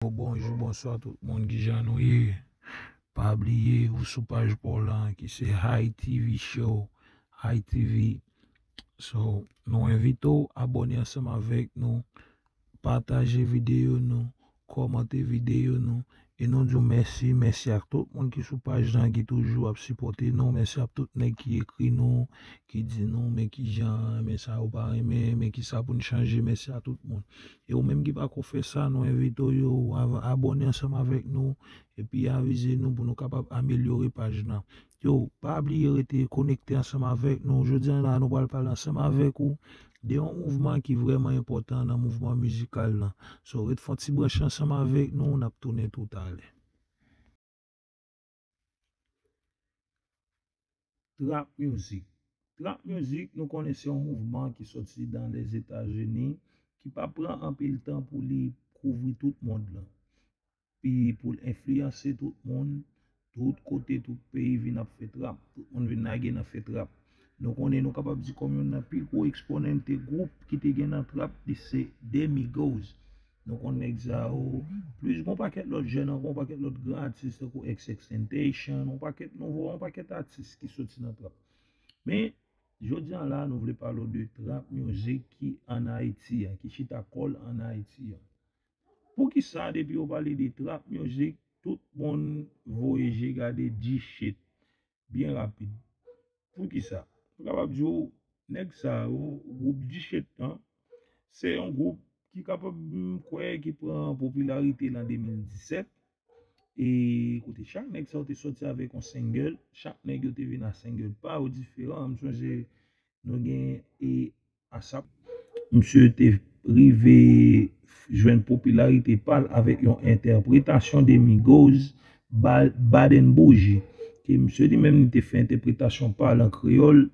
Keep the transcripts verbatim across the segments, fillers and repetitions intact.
Bonjou, bonswa tout moun, kijan nou ye? Pa bliye ou sou paj pa w lan ki se High T V Show, High T V. So, nou envite w abòne ansanm avèk nou, pataje videyo nou, kòmante videyo nou, e nou di w mèsi, mèsi ak tout moun ki sou paj lan ki toujou ap sipòte nou, mèsi ak tout nèg ki ekri nou, ki di nou men kijan, men sa yo pa renmen, men kisa pou n chanje, mèsi a tout moun. E ou menm ki pako fè sa, nou envite w yo, abòne ansanm avèk nou, epi avize nou pou nou kapab amelyore paj lan. Yo, pa bliye rete konekte ansanm avèk nou. Jodi a la, nou pral pale ansanm avèk ou de yon mouvman ki vrèman enpòtan nan mouvman mizikal lan. So, ret fè yon ti branche ansanm avèk nou, n ap tounen toutalè. Trap music. Trap music, nou konnen se yon mouvman ki soti dan Lèzetazini, ki pa pran anpil tan pou li kouvri tout mond lan. Pi pou l enfliyanse tout moun, tout kote, tout peyi vin ap fè trap. Tout moun vin lage nan fè trap. Nou konnen nou kapab di kòm youn nan pi gwo eksponante gwoup ki te gen nan trap, li se The Migos. Nou konn nèg sa yo, plis gon pakèt lòt jèn ankò, gon pakèt lòt gran atis tankou XXXTentacion, gon pakèt nouvo, gon pakèt atis ki soti nan trap. Men, jodi a la, nou vle pale w de trap music ki ann Ayiti a, ki chita kò l ann Ayiti a. Poukisa, depi yo pale de trap music, tout moun voye je gade G-Shit byen rapid? Poukisa? M kapab di w, nèg sa yo, gwoup G-Shit lan, se yon gwoup ki kapab, m kwè, ki pran popilarite lan de mil disèt. E kote chak nèg sa yo te soti avèk yon single, chak nèg yo te vin a single pa yo diferan. M sonje nou gen e ASAP. Misye te rive jwenn popilarite pa l avèk yon entèpretasyon de Migos, Ba-, Bad and Bougie. Ke misye li menm li te fè entèpretasyon pa l an kreyòl,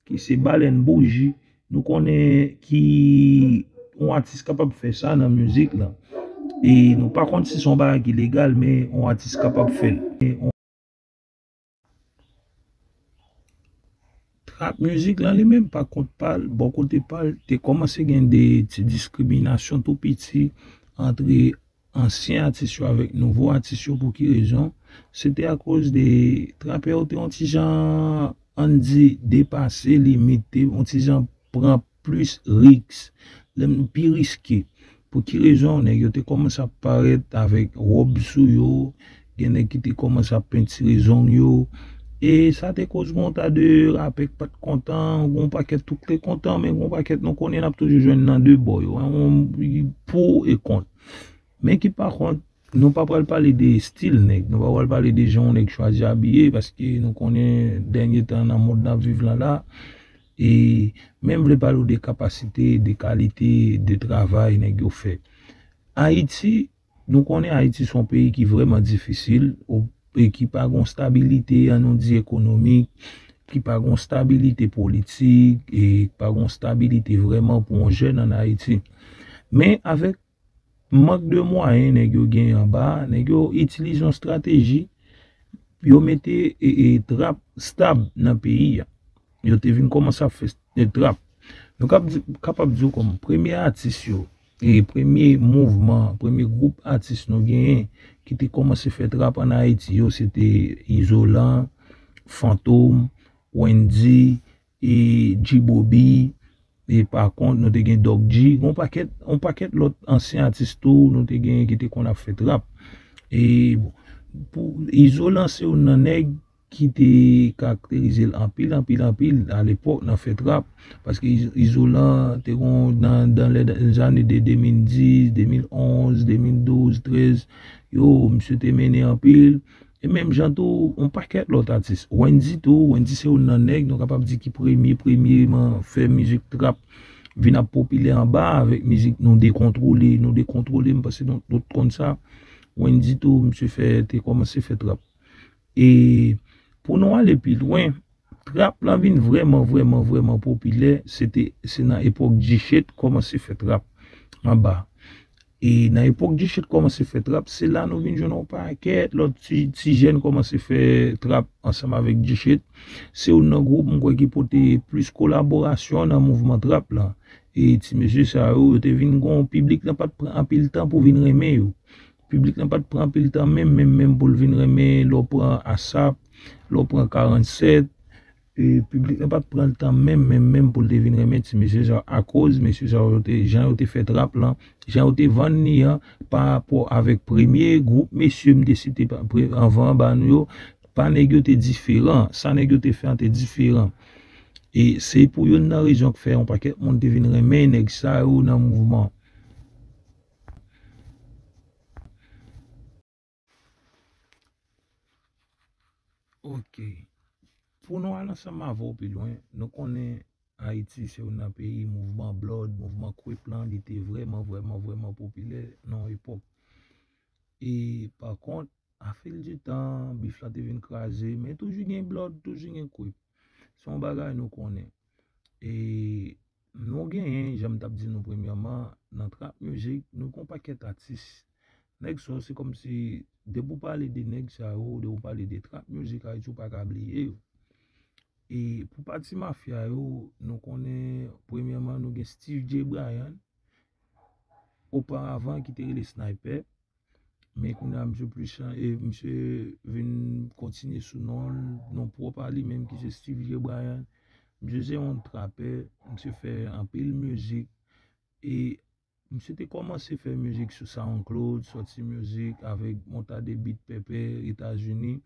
ki se Bal and Bougie. Nou konnen ki yon atis kapab fè sa nan mizik lan. E nou pa konn si se yon bagay ki legal, men yon atis kapab fè l. Trap music lan li menm, pa kont pa l, bò kote pa l, te kòmanse gen de ti diskriminasyon tou piti antre ansyen atis yo avèk nouvo atis yo. Pou ki rezon? Se te akoz de trapè yo te yon ti jan, ann di, depase limit, te yon ti jan pran plis risk, lè m pi riske. Pou ki rezon? Nèg yo te kòmanse ap parèt avèk wòb sou yo, gen nèg ki te kòmanse ap pentire zong yo, e sa te koz gon ta de rapè k pa t kontan, gon pakèt tout te kontan, men gon pakèt nou konnen n ap toujou jwenn nan de bò yo, pou e kont. Men ki pa kont, nou pa pral pale de estil nèg, nou pa pral pale de jan yon nèg chwazi abiye, paske nou konnen dènye tan nan mond n ap viv lan la, e men m vle pale w de kapasite, de kalite de travay nèg yo fè. Ayiti, nou konnen Ayiti se yon peyi ki vrèman difisil, e ki pa gon stabilite, an nou di ekonomik, ki pa gon stabilite politik, e pa gon stabilite vrèman pou yon jèn ann Ayiti. Men avèk mank de mwayen nèg yo gen anba, nèg yo itilize yon estrateji, yo mete e, e, trap stab nan peyi a. Yo te vin kòmanse ap fè e, trap. Nou kab di, kapab di w kòm premye atis yo, e premye mouvman, premye gwoup atis nou genyen ki te kòmanse fè trap ann Ayiti yo, se te Izolan, Fantom, Wendy, e G-Bobby, e pa kont, nou te gen Doc G, gon pakèt, yon pakèt lòt ansyen atis tou, nou te gen ki te konn ap fè trap. E bon, pou Izolan se youn nan nèg ki te karakterize l anpil, anpil, anpil alepòk nan fè trap, paske Iz-, Izolan te gon nan, dan lè, dan zane de de mil dis, de mil onz, de mil douz, trèz, yo, misye te mennen anpil. E menm jan tou, yon pakèt lòt atis. Wendy tou, Wendy se youn nan nèg, nou kapab di ki premye, premyeman fè mizik trap vin ap popilè anba avèk mizik Nou Dekontwole, Nou Dekontwole, m panse nou tout konn sa. Wendy tou, misye fè, te kòmanse fè trap. E pou nou ale pi lwen, trap lan vin vrèman, vrèman, vrèman popilè, se te, se nan epòk G-Shit kòmanse fè trap anba. E nan epòk G-Shit kòmanse fè trap, se la nou vin jwenn yon pakèt lòt ti, ti jèn kòmanse fè trap ansanm avèk G-Shit. Se youn nan gwoup, m kwè, ki pote plis kolaborasyon nan mouvman trap lan. E ti mesye sa yo, yo te vin gon piblik lan pa t pran anpil tan pou vin renmen yo. Piblik lan pa t pran anpil tan menm, menm, menm pou l vin renmen lè w pran Asap, lè w pran karannsèt. E piblik lan pa t pran tan menm, menm, menm pou l te vin renmen ti mesye sa yo, akoz mesye sa yo te, jan yo te fè trap lan, jan yo te vann li an, pa rapò avèk premye gwoup mesye m te site pa- pre- anvan an ba nou yo, pa nèg yo te diferan. Sa nèg yo te fè an te diferan. E se pou youn nan rezon k fè yon pakèt moun te vin renmen nèg sa yo nan mouvman. Ok. Pou nou al ansanm avè w pi lwen, nou konnen Ayiti se youn nan peyi mouvman Blood, mouvman Crip lan, li te vrèman, vrèman, vrèman popilè nan yon epòk. E pa kont, a fil di tan, bif lan te vin kraze, men toujou gen Blood, toujou gen Crip. Se yon bagay nou konnen. E nou genyen, jan m t ap di nou premyèman, nan trap music, nou gen yon pakèt atis. Nèg sa yo, se kòmsi, depi w pale de nèg sa yo, depi w pale de trap music Ayiti, ou pa ka bliye yo. E pou pati mafya yo, nou konnen, premyèman, nou gen Steve J. Bryan, oparavan, ki te rele Sniper. Men kounye a, misye plis chan-, e misye vin kontinye sou non l, non pwòp a li menm, ki se Steve J. Bryan. Misye se yon trapè, misye fè anpil mizik. E misye te kòmanse fè mizik sou SoundCloud, sòti mizik avèk Montade Beat Pèpè Etazini.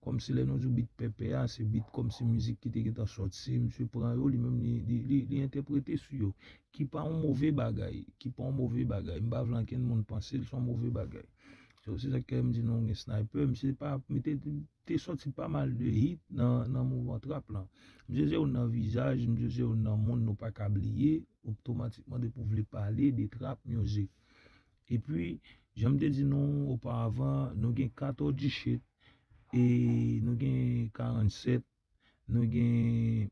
Kòmsi lè nou di w beat pèpè a, se beat kòmsi mizik ki te gentan sòti, misye pran yo, li menm li, li, li, li entèprete sou yo. Ki pa yon move bagay, ki pa yon move bagay. M pa vle ankenn moun panse l se yon move bagay. So, se sa k fè m di nou gen Sniper, misye pa, misye te, te sòti pa mal de hit nan, nan mouvman trap lan. Misye se youn nan vizaj, misye se youn nan moun nou pa ka bliye, otomatikman depi w vle pale de trap music. Epi, jan m te di nou oparavan, nou gen Kato Dichit, e nou gen karannsèt, nou gen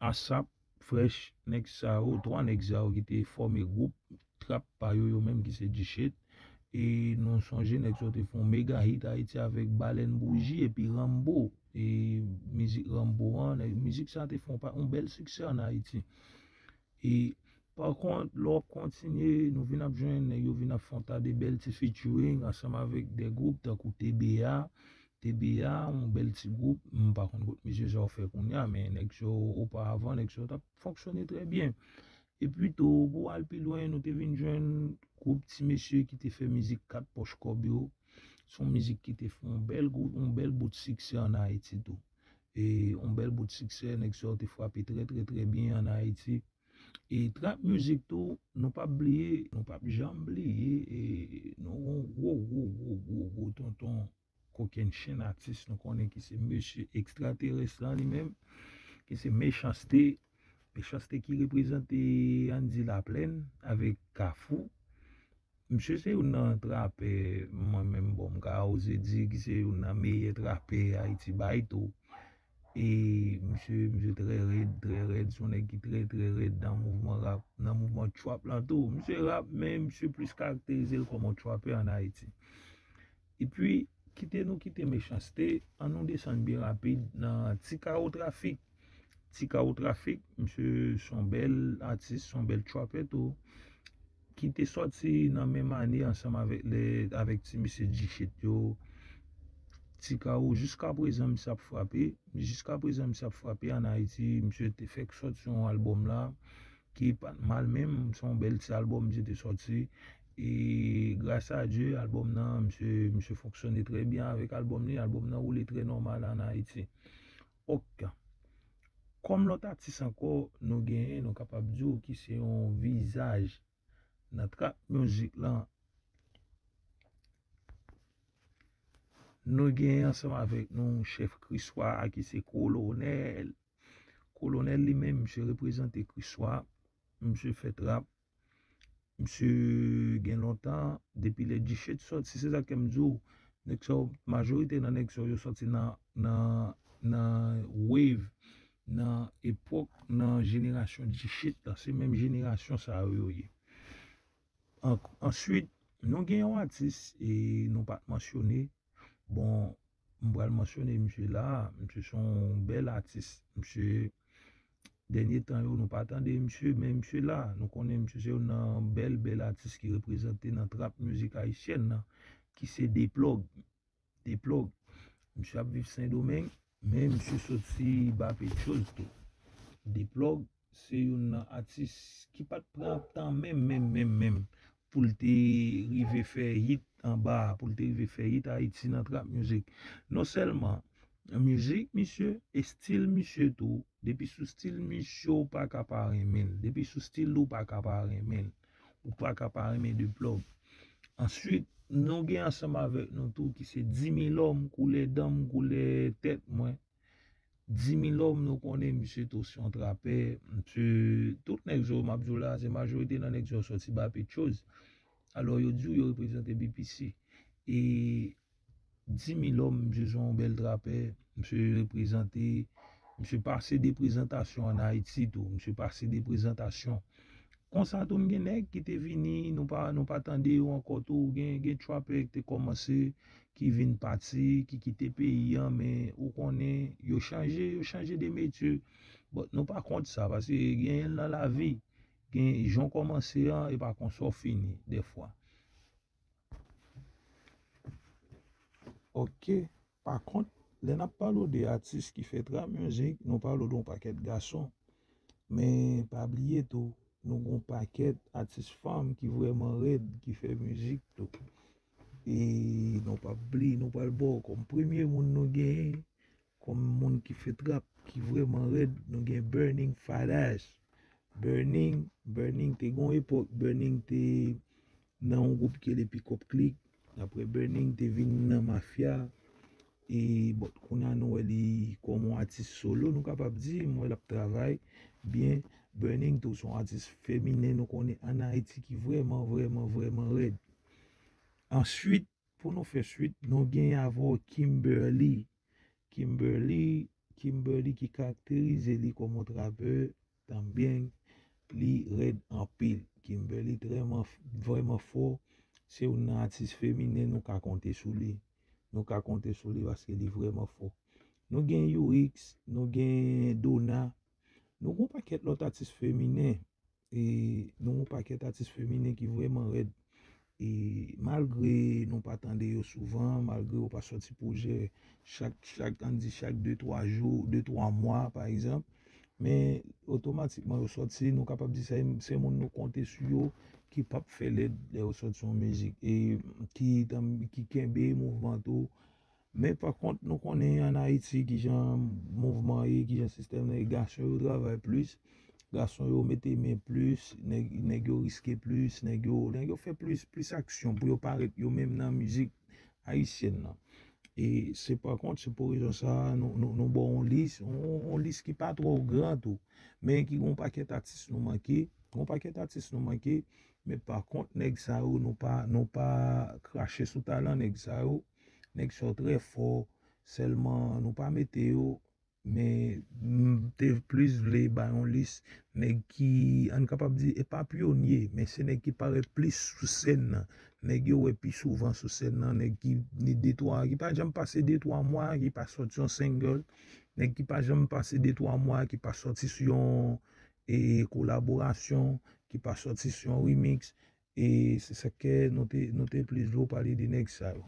Asap, Fresh, nèg sa yo, twa nèg sa yo ki te fòme gwoup trap pa yo, yo menm ki se Dichit. E nou sonje nèg sa yo te fè yon mega hit Ayiti avèk Balèn Bouji epi Rambo. E mizik Rambo an, nèg, mizik sa te fè yon pa- yon bèl siksè ann Ayiti. E pa kont, lè w ap kontinye, nou vin ap jwenn nèg yo vin ap fè yon ta de bèl ti featuring ansanm avèk de gwoup tankou T B A. T B A, yon bèl ti gwoup, m pa konn kot mesye sa yo fè kounye a, men nèg sa yo, oparavan, nèg sa yo t ap fonksyone trè byen. Epi tou, pou al pi lwen, nou te vin jwenn gwoup ti mesye ki te fè mizik Kat Pòch Kòb yo. Se yon mizik ki te fè yon bèl gwoup, yon bèl bout siksè ann Ayiti tou. E yon bèl bout siksè, nèg sa yo te frape trè, trè, trè byen ann Ayiti. E trap music tou, nou p ap bliye, nou p ap janm bliye, e nou gon gwo, gwo, gwo, gwo, gwo tonton kokennchenn atis nou konnen ki se mesye ekstraterès lan li menm, ki se Mechans-T. Mechans-T ki reprezante, ann di, Laplèn avèk Kafou. Misye se youn nan trapè, mwen menm, bon, m ka oze di ki se youn nan meyè trapè Ayiti bay tou. E misye, misye trè rèd, trè rèd, se yon nèg ki trè, trè rèd nan mouvman rap, nan mouvman trap lan tou. Misye rap, men misye plis karakterize l kòm yon trapè ann Ayiti. Epi, kite nou kite Mechans-T, ann nou desann byen rapid nan Ti Kawo Trafik. Ti Kawo Trafik, misye se yon bèl atis, se yon bèl trapè tou, ki te sòti nan menm ane ansanm avèk lè, avèk ti mesye Dichit yo. Ti Kawo, jiska prezan, misye ap frape. Jiska prezan, misye ap frape ann Ayiti. Misye te fèk sòti yon albòm la, ki pa t mal menm. Se yon bèl ti albòm misye te sòti. E gras a Dye, albòm nan, misye, misye fonksyone trè byen avèk albòm li. Albòm nan woule trè nòmal ann Ayiti. Ok. Kòm lòt atis ankò, nou genyen, nou kapab di w ki se yon vizaj nan trap music lan. Nou genyen ansanm avèk nou chèf Kriswa a ki se Kolonèl. Kolonèl li menm, misye reprezante Kriswa, misye fè trap, misye gen lontan, depi lè Dichit sòti, se sa k fè m di w, nèg sa yo, majorite nan nèg sa yo, yo sòti nan, nan, nan wave, nan epòk, nan jenerasyon Dichit lan, se menm jenerasyon sa yo yo ye. An-, answit, nou gen yon atis e nou pa t mansyone. Bon, m pral mansyone misye la. Misye se yon bèl atis. Misye, dènye tan yo, nou pa tande misye, men misye la. Nou konnen misye se youn nan bèl, bèl atis ki reprezante nan trap mizik ayisyèn nan. ki se Deplòg. Deplòg. Misye ap viv Sendomeng, men misye soti Bapetchoz tou. Deplòg se youn nan atis ki pa t pran tan menm, menm, menm, menm pou l te rive fè hit anba, pou l te rive fè hit Ayiti nan trap music. Non sèlman mizik misye, estil misye tou, depi sou stil misye ou pa ka pa renmen l. Depi sou stil li ou pa ka pa renmen l. Ou pa ka pa renmen Deplòg. Answit, nou gen ansanm avèk nou tou ki se Dimilòm, koulè dan m, koulè tèt mwen. Dimilòm, nou konnen misye tou se yon trapè. Misye, tout nèg yo m ap di w la, se majorite nan nèg yo sòti Bapetchoz. Alò, yo di w yo reprezante B P C. E Dimilòm, misye se yon bèl trapè. Misye reprezante, misye pase de prezantasyon ann Ayiti tou. Misye pase de prezantasyon. Konsa tou, n gen nèg ki te vini, nou pa, nou pa tande yo ankò tou. Gen, gen trapè ki te kòmanse, ki vin pati, ki kite peyi an, men ou konnen, yo chanje, yo chanje de metye. But nou pa kont sa, paske gen nan lavi, gen jan w kòmanse an, e pa konsa w fini, dèfwa. Ok. Pa kont, lè n ap pale w de atis ki fè trap music, nou pale w de yon pakèt gason. Men pa bliye tou, nou gen yon pakèt atis fanm ki vrèman rèd, ki fè mizik tou. E nou p ap bliye, nou pral ba w kòm premye moun nou genyen, kòm moun ki fè trap, ki vrèman rèd, nou gen Burning Fadass. Burning, Burning te gen yon epòk, Burning te nan yon gwoup ki rele Pick Up Click. Apre Burning te vin nan Mafya. E, bon, kounye a nou wè li kòm yon atis solo, nou kapab di, m wè l ap travay byen. Burning tou se yon atis feminen, nou konnen ann Ayiti ki vrèman, vrèman, vrèman rèd. Answit, pou nou fè swit, nou gen avè w Kimberly. Kimberly, Kimberly ki karakterize li kòm yon trapè, tanbyen li rèd anpil. Kimberly trèman, vrèman fò. Se youn nan atis feminen nou ka konte sou li. Nou ka konte sou li paske li vrèman fò. Nou gen Urix, nou gen Dona. Nou gen yon pakèt lòt atis feminen. E nou gen yon pakèt atis feminen ki vrèman rèd. E malgre nou pa tande yo souvan, malgre yo pa sòti pwojè chak, chak, ann di chak de, twa jou, de, twa mwa, pa egzanp, men otomatikman yo sòti, nou kapab di sa, se moun nou konte sou yo, ki p ap fè lèd lè yo sòti yon mizik, e ki, ki kenbe mouvman tou. Men pa kont, nou konnen ann Ayiti kijan mouvman ye, kijan sistèm nan ye, gason yo travay plis, gason yo mete men plis, nèg, nèg yo riske plis, nèg yo, nèg yo fè plis, plis aksyon pou yo parèt yo menm nan mizik ayisyèn nan. E se pa kont, se pou rezon sa a, nou, nou, nou ba w yon lis, yon, yon lis ki pa twò gran tou, men ki gen yon pakèt atis nou manke, yon pakèt atis nou manke, men pa kont, nèg sa yo, nou pa, nou pa krache sou talan nèg sa yo. Nèg sa yo trè fò, sèlman nou pa mete yo, men m te plis vle bay yon lis nèg ki, ann kapab di, e pa pyonye, men se nèg ki parèt plis sou sèn nan. Nèg yo wè pi souvan sou sèn nan, nèg ki ni de twa, ki pa janm pase de twa mwa, ki pa sòti yon single, nèg ki pa janm pase de twa mwa, ki pa sòti sou yon, e, kolaborasyon, ki pa sòti sou yon remix. E se sa k fè nou te, nou te plis vle w pale de nèg sa yo.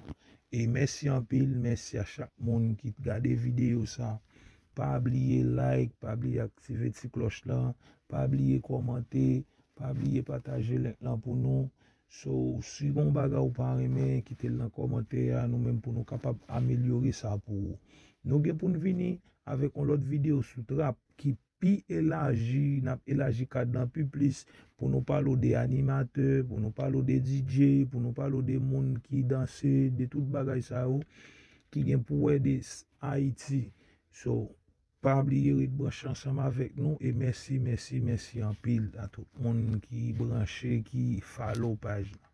E mèsi anpil, mèsi a chak moun ki t gade videyo sa. Pa bliye like, pa bliye aktive ti klòch lan, pa bliye kòmante, pa bliye pataje link lan pou nou. So, si gon bagay ou pa renmen, kite l nan kòmantè a, nou menm pou nou kapab amelyore sa pou ou. Nou gen pou n vini avèk yon lòt videyo sou trap ki pi elaji, n ap elaji kad lan pi plis pou nou pale w de animatè, pou nou pale w de D J, pou nou pale w de moun ki danse, de tout bagay sa yo ki gen pou wè de s-, Ayiti. So, pa bliye ret branche ansanm avèk nou e mèsi, mèsi, mèsi anpil a tout moun ki branche, ki follow paj la.